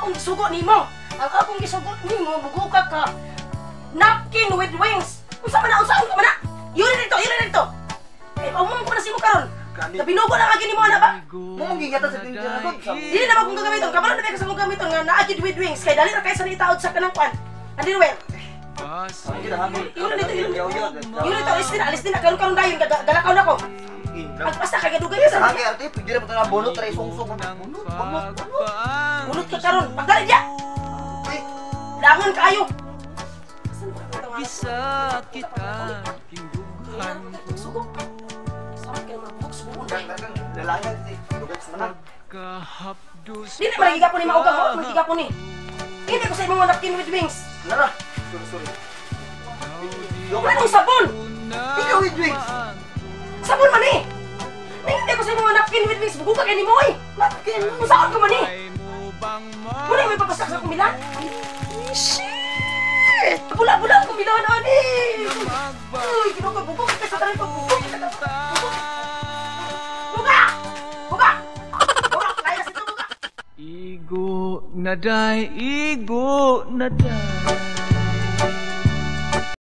akong gisugo nimo. Ang akong gisugo nimo, buguka ka. Napkin with wings. Unsa man na, unsa man na? Yun dito, yun dito. Eh, paumong ko na si mo karon. Gani. Nabinugo na lagi nimo ana ba? Mo mong gigatan sa danger na gud. Dili na akong gagamiton. Kabalo na ba ka sa mong gamiton nga naa gyud with wings kay dali ra kay sa itaod sa kanang kwan. Underwear. Yun dito, yun. Yun dito, alis din, alis din. Karon karon dayon galakaw na ko. Agpasta kay gadugay ka sa Hagi arte, pwede na na bunot tray sungsong. Bunot, bunot, bunot. Bunot ka karon. Pagdali diya. Uy, Langan kaayo. Bisa kita kindughan. Sugo. Sa kay mga buhok sugo. Kang lalangan si dugot sa tanan. Kahapdos. Dili man lagi gapon ni maugang mo, man gapon ni. Hindi ko sa imong napkin with wings. Lara. Sorry, sorry. Anong sabon? Ikaw with wings. Sabon man eh. Hindi ko sa imong napkin with wings. Bugo ka kay nimo oy. Napkin. Musaon ko man eh. Muna may papasak sa kumilan. Shit! Bula-bula ang kumilan, ani! Uy, ginoo ko, bugo ka sa tanan ko, bugo ka sa bugo. Buga! Buga! Buga! Layas ito, buga! Igo na day, igo na day.